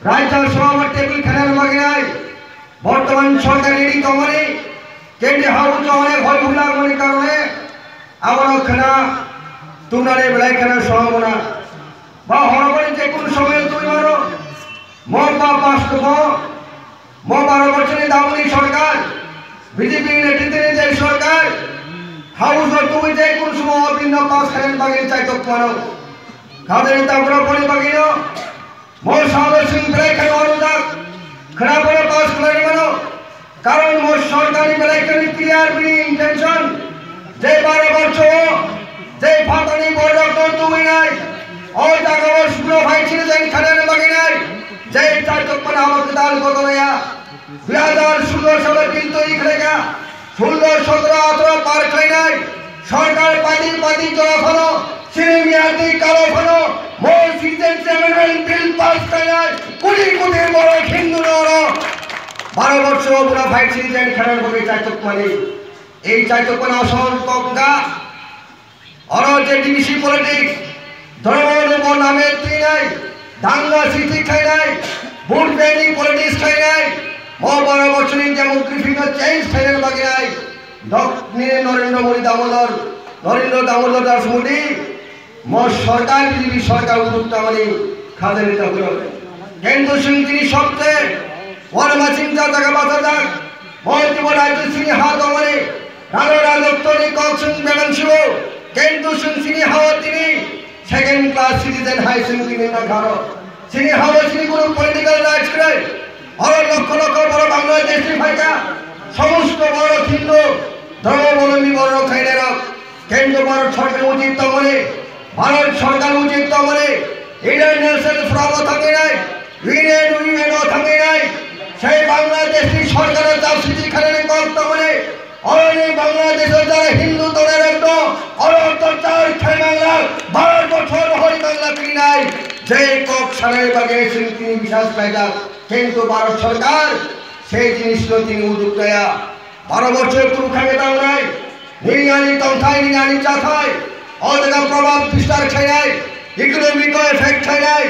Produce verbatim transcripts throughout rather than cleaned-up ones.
Rajya Sabha table khana bagwi nai bortoman sorkar ready tongmani, K T House o onek hoi hula mani karone abono khana tumnani belai khana sombona ba horoboni je kun somoy tui mano mo ba pasto mo mo baro bochorni damuni sorkar B J P ni netrite je sorkar House o tui je kun somoy o bill no pass khana bagwi chaitok mano. Khadani tabra boni bagwi no Mo salo chwng belai kheno orojak khwna bono pass khlai mano, karon mo sorkari belai kheno clear bini intention, je baro borso o je phatani borok no tubui nai, o jaga o sulo phai chini jen khana bagwi nai, je chaitok mano abo kwtal gotonaya. Dui hajar solo salo bill toiri khlaikha, solo sotro atro par khlainai, sorkar padi padi jora phano, chini miyadi kalo phano, mo citizenship amendment bill pass khlainai, koti koti borok Hindu no oro baro borso bona fight citizen khanan bagwi chaitok mani. Ei chaitok mani asol kok wngkha, Oro je D V C politics, dhormo no bo name twinai, danga srishti khlainai, vote banking politics khlainai, mo baro bochorni demography no change khlainani bagwi nai, dok nini Narendra Modi Damodar, Narendra Damodar Das Modi, mo sorkar B J P sorkar uduk tamani khajani takhurok. Kintu chwng tini sobse, wano maching jaga bachajak, mo tini bo rajyo chini ha tongmani, Rano rajotwni kok chwng bebak siwo, kintu chwng chini hao tini second class citizen hai chwng tini nangkharo. Chini hao chini kunu political rights kwrwi. Oro lokho lokho borok Bangladesh ni phaikha. Somosto borok Hindu, dhormo bolombi borok khainai rok. Kintu Bharat sorkar uchit tongmani, Bharat sorkar uchit tongmani, Indian National Front o thangwi nai, Union, Union o thangwi nai, sei Bangladesh ni sorkar o chapsiti khainani kok tongmani, Oroni Bangladesh o jara Hindu tongnai rok dong, oro to char khai mangla, baro bochor hori mangla tini nai. Je kok sanai bagwi chwng tini biswas khlaijak, kintu Bharat sorkar sei jinis no tini uduk naya. Baro bochor tubukha khe tangnai, nini ani tongthai, nini ani chathai, o jaga probab bistar khlainai, economic o effect khlainai,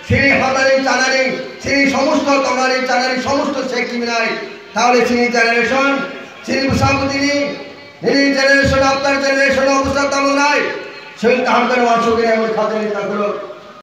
chini hamnani chanani, chini somosto tongnani chanani somosto sek kiminai, tahole chini generation, chini bwsa bwtwini, nini generation after generation o bwsa tamo nai, chwng kaham khe uansugwi nai hwnwi khatini takhurok.